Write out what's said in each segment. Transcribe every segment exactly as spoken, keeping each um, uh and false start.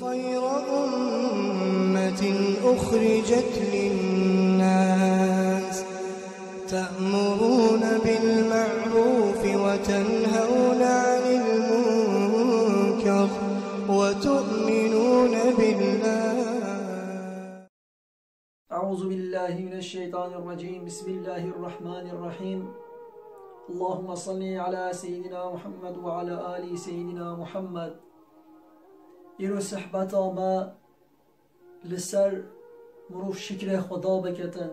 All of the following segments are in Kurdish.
خير أمة أخرجت للناس تأمرون بالمعروف وتنهون عن المنكر وتؤمنون بالله. أعوذ بالله من الشيطان الرجيم. بسم الله الرحمن الرحيم. اللهم صل على سيدنا محمد وعلى آل سيدنا محمد. Îro sehbeta me li ser mirov şikrê Xweda biketin.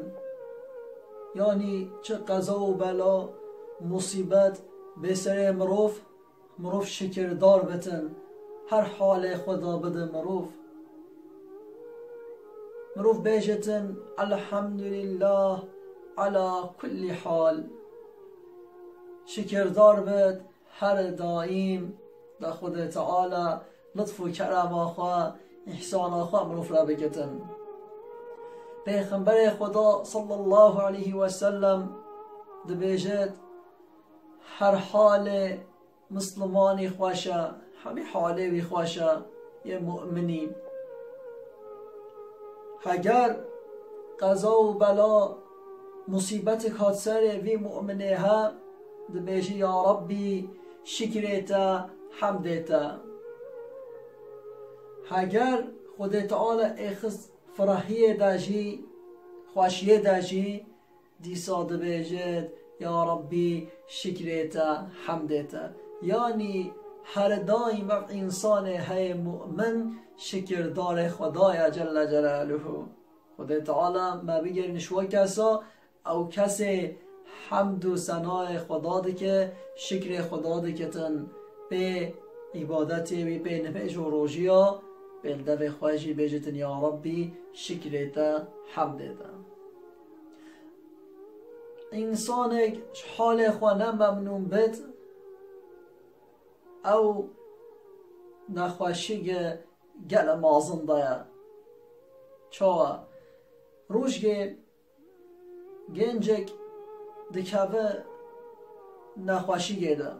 Yanî çi qeza û bela, musîbet bê serê mirov, mirov şikirdar bitin. Her halê xwe da bide mirov. Mirov bêjitin, "Elhamdulillah ala kullî hal." Şikirdar bit her daîm da Xwedê Teala lutf û kerema xwe, îhsana xwe mirov re bigitin. Pêxemberê Xweda sallallahu aleyhi ve sellem dibêjit, "Her halê Mislimanî xweş e, hemî halê wî xweş e, yê mu'minî." Heger qeza û bela, musîbetik hat serê vî mu'minê he, dibêjî, "Ya Rabbî, şikrê te, hemdê te." Heger Xwedê Teala êxist firehiyê de jî, xweşiyê de jî, dîsa dibêjit, "Ya Rabbî, şikrê te, hemdê te." Yanî her daîm ev însanê heye mu'min şikirdarê Xwedaya Celle Celaluhu. Xwedê Teala me bigerîne ji we kesa, ew kesê hemd û senayê Xweda dike, şikrê Xweda dikitin, pê îbadetê wî, pê nimêj û rojiya, pê li devê xwe jî bêjitin, "Ya Rabbî, şikrê te, hemdê te." Însanek ji halê xwe ne memnûn bit, ew nexweşî ge-, gele mazin de ye. Çawa? Rojgê gencek dikeve nexweşîgê de.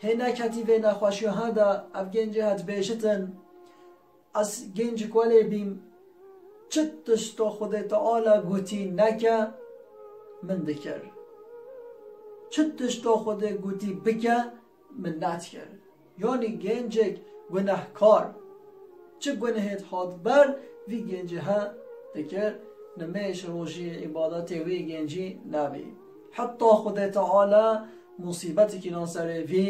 Hê neketî vê nexweşiya he de ev gencê he dibêjitin, "Ez gencik welê bîm, çi tişta Xwedê Teala gotî neke, min dikir. Çi tişta Xwedê gotî bike, min nedikir." Yanî gencek gunehkar, çi gunehê hat ber, vî gencê he dikir, nimêj rojî îbadetê wî gencî nebî. Heta Xwedê Teala musîbetikî nan serê vî,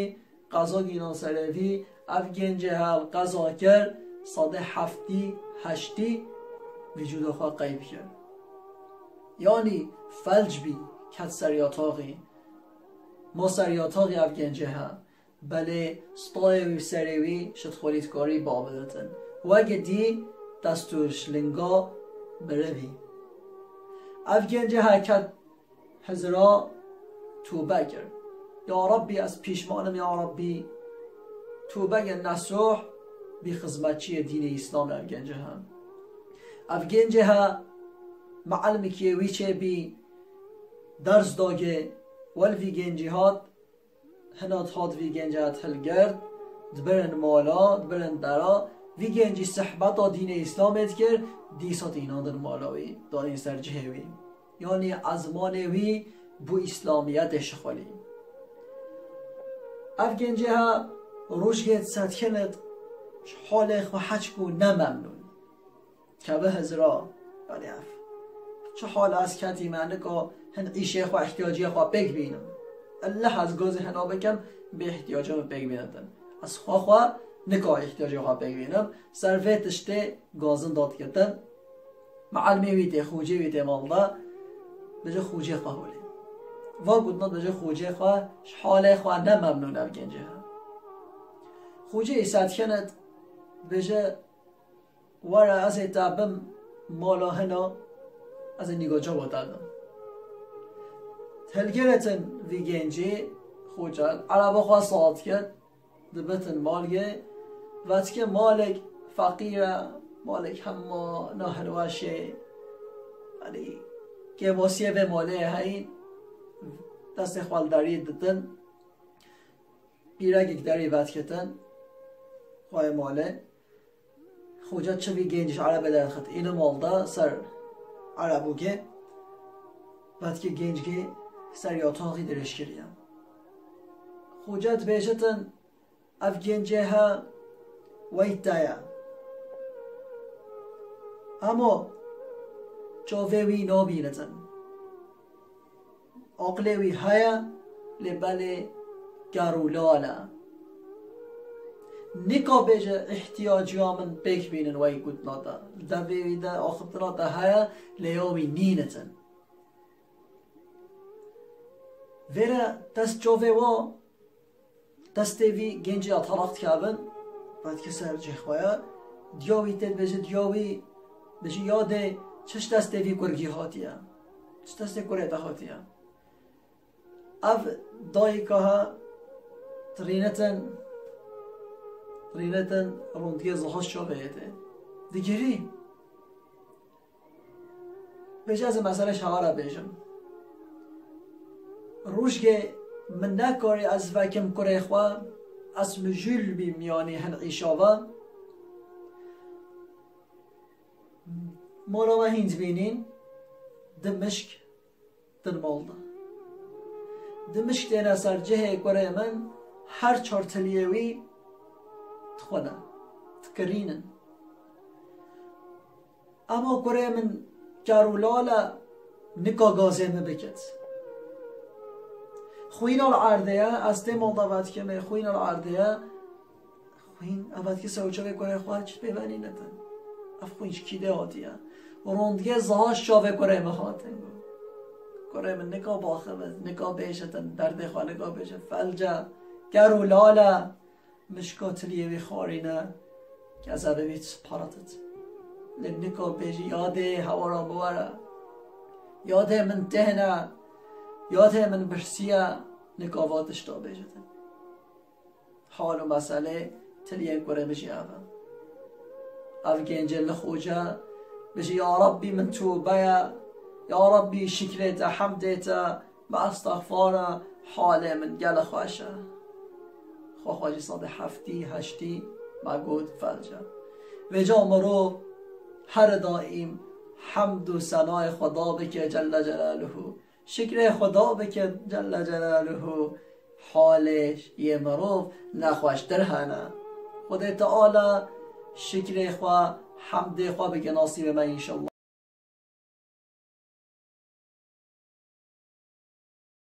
qezagî nan serê vî, ev gencê he qeza kir, sedê heftî, heştî vîcuda xwe qeyb kir. Yanî felc bî, ket ser yataxî. Ma ser yataxî ev gencê he. Belê stayê wî serê wî ji dixwelî dikarî biavêtin. Weke dî dest û ji linga mirivî. Ev gencê he ket hizira, tûbe kir. "Ya Rabbî, ez pîşman im, ya Rabbî." Tûbeke nesuh bî xizmetçiyê dînê Îslamê ev gencê he. Ev gencê he, mielmikiyê wî çêbî, ders dagê, wel vî gencî hat, hina hat vî gencî hat hilgirt, dibirin mala, dibirin dera, vî gencî sehbeta dînê Îslamê dikir, dîsa tînandin mala wî, danîn ser cihê wî. Yanî ezmanê wî bû Îslamiyetê şixulî. Ev gencê he rojgê sedkinit ji halê xwe heçku ne memnûn. Keve hizra, yanî ev çi hal ez ketîme, nika hin îşê xwe, ihtiyaciyê xwe pêk bînim. Elleh ez gazê hina bikim, bê ihtiyaca min pêk bînitin. Ez xwe xwe nika ihtiyacê xwe pêk bînim. Ser vê tiştê gazin dadikitin. Mielmê wî tê, xocê wî tê mal de. Bêje xocê xwe holê. Va gotina bêje xocê xwe, ji halê xwe ne memnûn ev gencê he. Xocê îsa dikene, bêje, "Were ez ê te bim mala hina, ez ê nîga cava te bim." Hilgiretin vî gencî, xoca ereba xwe sal dikir, dibitin malgê, ve dike malek feqîr e, malek hema nahilweş e. Yanî kêmasiyê vê malê heyî, destê xwe li derî ditin. Pîrekek derî vediketin xweyê malê. Xoca çi vî genc ji Erebê derxist, îne mal da ser Erebûgê, vedkê gencgê ser yataxî dirêj kiriye. Xoca dibêjitin, ev gencê he weyt te ye. Hema çavê wî nabînitin. Aqilê wî heye, lê belê ker û lal e. Nika bêje, îhtiyaciya min pêk bînin wey gotina te. Li devê wî de axiftina te heye, lê ya wî nînitin. Vêre dest çavê wa, destê vî gencê ya talaq dikevin, vedike ser cihê xwe ya. Diya wî tê dibêje, diya wî dibêje, ya dê, çi ji destê vî kurgî hatiye? Çi destê kurê te hatiye? Ev dayika ha, tirînetin, tirînetin, rondiyê zihaş çavê yê tê. Digirî. Bêje ez ê mesele şahara bêjim. Rojgê min nekarî ez vekim kurê xwe, ez mijûl bîm, yanî hin îşava. Mala me hîn dibînîn, di mişk din mal de. Di mişk têne ser cihê kurê min, her çar tiliyê wî dixwine, dikirînin. Ema kurê min ker û lal e, nika gazê min bikit. Xwîna li erdê ye, ez tê mal de vedikê me, xwîna li erdê ye. Xwîn, ev vedike ser çavê kurê xwe, çi pê venî netin. Ev xwîn ji kî dê hatiye? Rondiyê zihaş çavê kurê min hatin. Kurê min nika baxivit, nika bêjitin, derdê xwe nika bêje. Felce, ker û lal e. Mişka tiliyê wî xwarîne, kezebê wî sparatit. Lê nika bêjî, ya dê hewara biwere. Ya dê min têne. Ya dê min birsiye. Nika va tişta bêjitin. Hal û meselê tiliyên kurê min jî ev e. Ev gencê li xoce bijî, ya Rabbî min tûbe ye. Ya Rabbî şikrê te, hemdê te. Me estexfara, halê min gelek xweş e. Xwexwe jî sedê heftî, heştî me got felce. Vêca mirov her daîm hemd û senayê Xweda bike Celle Celaluhu. Şikrê Xweda bike Celle Celaluhu. Halê yê mirov nexweştir hene. Xwedê Teala şikrê xwe, hemdê xwe bike nasîbê me înşallah.